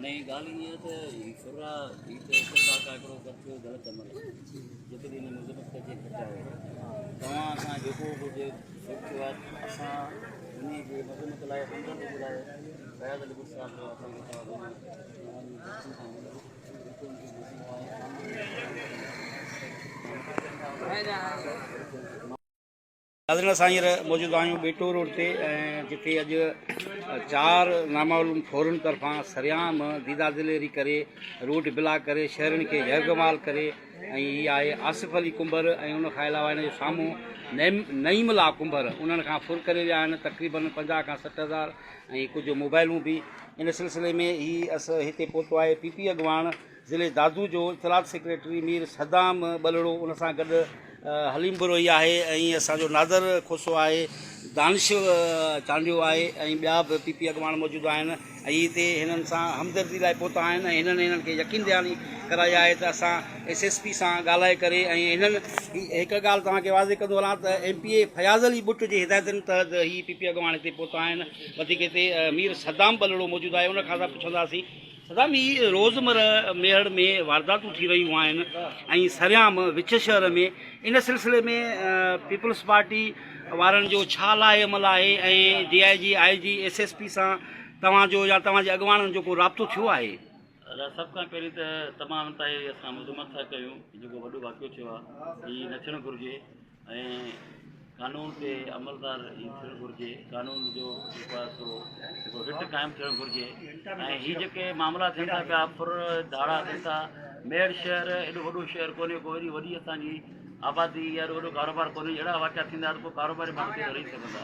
نئين ڳالهه ائين آهي ته هي ڦرا هي ته اتفاق آهي هڪڙو غلط ٿيو غلط عمل آهي جيتري هن مذمت ڪجي گهٽ آهي توهان سان جيڪو ڪجهه ڦر ٿيو آهي اسان انهي جي مذمت لاء همدردي جي لاء فياض علي ڀٽ صاحب جو اسان کي توهان جيڪو ان جو مسئلو آهي ناظرين اسان هينئر موجود آهيون ٻيٽو روڊ تي ۽ جتي اڄ چار نامعلوم ڦورن طرفان سرعام ديده دليري ڪري روڊ بلاڪ ڪري شهرين کي يرغمال ڪري ۽ هي آهي آصف علي ڪنڀر ۽ ان کان علاوه هن جو سامهون نعيم نعيم الله ڪنڀر انهن کان ڦر ڪري ويا آهن تقريبن 50 کان 60 هزار ۽ ڪجهه موبائلون به ان سلسلي ۾ هي اس هتي پهتو آهي پي پي اڳواڻ ضلعي دادو جو اطلاعات سيڪريٽري مير صدام ٻلڙو ان سان گڏ حليم بروهي آهي ۽ اسان جو نادر کوسو آهي دانش چانڊيو آهي ۽ ٻيا به پي پي اڳواڻ موجود آهن ۽ هتي هنن سان همدردي لاء پهتا آهن ۽ هنن هنن کي يقين دهاني ڪرائي آهي ته اسان ايس ايس پي سان ڳالهائي ڪري ۽ هنن هڪ ڳالهه توهان کي واضح ڪندو هلان ته M P A Fayaz Ali Butt جي هدايتن تحت هي پي پي اڳواڻ هتي پهتا آهن وڌيڪ هتي مير صدام ٻلڙو موجود آهي ان کان اسان پڇنداسين صدام هي روزمره ميهڙ ۾ وارداتون ٿي رهيون آهن ۽ سرعام وچ شهر ۾ ان سلسلي ۾ پيپلز پارٽي وارن جو ڇا لاء عمل آهي ۽ D I G I G S S P سان توهان جو يا توهان جي اڳواڻن جو ڪو رابطو ٿيو آهي؟ ادا سڀ کان پهرين ته تمام انتهائي اسان مذمت ٿا ڪيون جيڪو وڏو واقعو ٿيو آهي هي نه ٿيڻ گهرجي ۽ قانون تي عملدار ئي ٿيڻ گهرجي، قانون جو جيڪو آهي سو هڪڙو رٽ قائم ٿيڻ گهرجي ۽ هي جيڪي معاملا ٿين ٿا پيا ڦر ڌاڙا ٿين ٿا ميڙ شهر ايڏو وڏو شهر ڪونهي ڪو ايڏي وڏي اسان جي آبادي يا ايڏو وڏو ڪاروبار ڪونهي اهڙا واقعا ٿيندا ته پوء ڪاروباري ماڻهو ڪيئن رهي سگهندا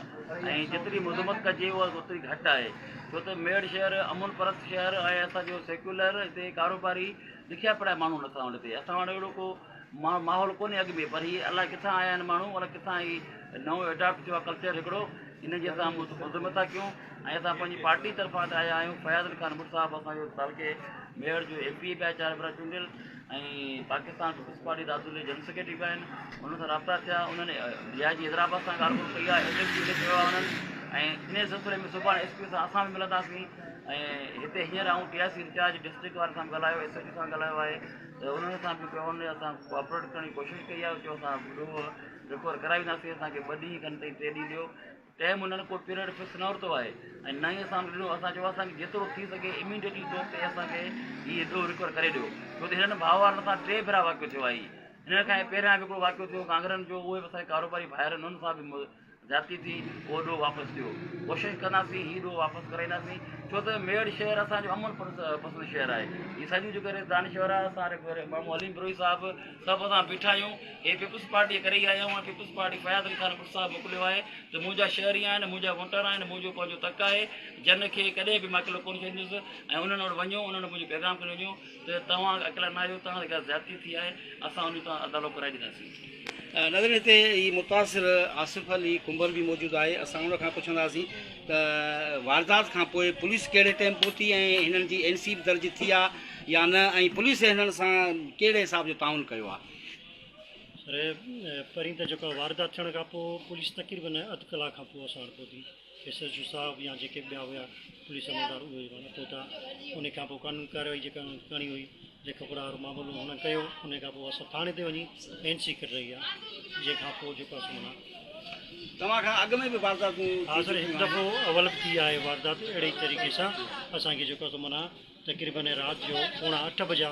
۽ جيتري مذمت ڪجي اها اوتري گهٽ آهي ڇو ته ميڙ شهر امن پرست شهر ۽ اسان جو سيڪيولر هتي ڪاروباري لکيا پڙهيا ماڻهو آهن اسان وٽ هتي اسان وٽ اهڙو ڪو ماحول ڪونهي اڳ ۾ پر هي الائي ڪٿان آيا آهن ماڻهو الائي ڪٿان هي نئون اڊاپٽ ٿيو آهي ڪلچر هڪڙو ان جي اسان مذمت ٿا ڪيون ۽ اسان پنهنجي پارٽي طرفان هتي آيا آهيون فياض علي خان ڀٽ صاحب اسان جو تعلقي ميهڙ جو ايم پي اي به آهي چار ڀيرا چونڊيل ۽ پاڪستان پيپلز پارٽي دادو جي جنرل سيڪريٽري به آهن انهن سان رابطا ٿيا انهن ڊي I جي حيدرآباد سان ڳالهه ٻولهه ڪئي آهي ايس ايس پي کي چيو آهي انهن ۽ ان سلسلي ۾ سڀاڻي ايس پي سان اسان به ملنداسين ۽ هتي هينئر آئون T I C incharge district وارن سان به ڳالهايو ايس ايچ او سان ڳالهايو آهي ته انهن سان به پيو انهن اسان ڪوآپريٽ ڪرڻ جي ڪوشش ڪئي آهي چيو اسان ڏوهه رڪور ڪرائينداسين اسان کي ٻه ڏينهن کن تائين ٽي ڏينهن ڏيو ٽائيم انهن ڪو پيريڊ فڪس نه ورتو آهي ۽ نه ئي اسان ڏنو اسان چيو اسان کي جيترو ٿي سگهي اميڊيٽلي طور تي اسان کي هي ڏوهه رڪور ڪري ڏيو ڇو ته هنن ڀاء وارن سان ٽي ڀيرا واقعو ٿيو آهي هنن کان پهريان به هڪڙو واقعو ٿيو ڪانگرن جو اهي به اسان جي ڪاروباري ڀائر انهن سان به زيادتي ٿي اهو ڏوهه واپس ٿيو. ڪوشش ڪنداسين هي ڏوهه واپس ڪرائينداسين ڇو ته ميهڙ شهر اسان جو امن پسند شهر آهي هي سڄو جيڪو دانشور آهي اسان مامو حليم بروهي صاحب سڀ اسان بيٺا آهيون هي پيپلز پارٽي ڪري ئي آيا آهيون ۽ پيپلز پارٽي فياض علي خان ڀٽ صاحب موڪليو آهي ته منهنجا شهري آهن منهنجا ووٽر آهن منهنجو پنهنجو تڪ آهي جن کي ڪڏهن به مان اڪيلو ڪونه ڇڏيندس ۽ انهن وٽ وڃو انهن وٽ منهنجو پيغام کڻي وڃو ته توهان اڪيلا نه آهيو توهان سان جيڪا زيادتي ٿي آهي اسان ان جو توهان ازالو ڪرائي ڏينداسين. ناظرين هتي هي متاثر آصف علي ڪنڀر به موجود آهي اسان ان کان پڇنداسين ته واردات کان پوء پوليس ڪهڙي ٽائيم پهتي ۽ هنن جي اين سي به درج ٿي آ يا نه ۽ پوليس هنن سان ڪهڙي حساب جو تعاون ڪيو آ. سر پهرين ته جيڪو واردات ٿيڻ کان پوء پوليس تقريبن اڌ ڪلاڪ کان پوء اسان وٽ پهتي. ايس ايڇ او صاحب يا جيڪي به ٻيا هيا پوليس عملدار اهي پاڻ پهتا ان کان پوء قانوني ڪارروائي جيڪا انهن کي ڪرڻي هئي لک پڙهه وارو معاملو هنن ڪيو ان کان پوء اسان ٿاڻي تي وڃي اين سي ڪڍرائي آ جنهن کان پوء جيڪو آ سو معنيٰ توهان کان اڳ ۾ به وارداتون ها سر هڪ دفعو اول به ٿي آهي واردات اهڙي ئي طريقي سان اسان کي جيڪو آ سو معنيٰ تقريبن رات جو پوڻا اٺ بجا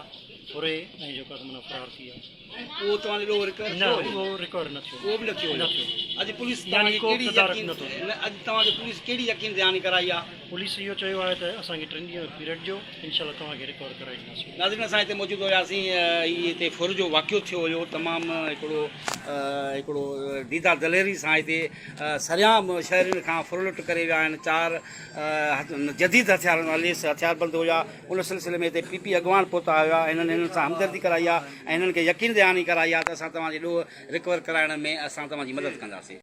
ڦري ۽ جيڪو آ سو معنيٰ فرار ٿي ويا. اهو توهان جو ڏوهه رڪارڊ نه ٿيو هيو؟ اهو رڪارڊ نه ٿيو. اهو به نه ٿيو نه هيو. ٿيو. اڄ پوليس يعني توهان کي ڪو به ڪهڙي تدارڪ يقين نه ٿو ٿئي. نه اڄ توهان کي پوليس ڪهڙي يقين دهاني ڪرائي آ؟ پوليس اهو چيو آهي ته اسان کي ٽن ڏينهن جو پيريڊ ڏيو انشاء الله توهان کي رڪارڊ ڪرائي ڏينداسين. ناظرين اسان هتي موجود هياسين هي هتي ڦر جو واقعو ٿيو هيو تمام هڪڙو هڪڙو ديده دليري سان هتي سرعام شهرين کان ڦرلٽ ڪري ويا آهن چار جديد هٿيارن سان ليس هٿياربند هيا ان سلسلي ۾ هتي پي پي اڳواڻ پهتا هيا هنن هنن سان همدردي ڪرائي آ ۽ هنن کي يقين دهاني ڪرائي آ ته اسان توهان جي ڏوهه رڪور ڪرائڻ ۾ اسان توهان جي مدد ڪنداسين.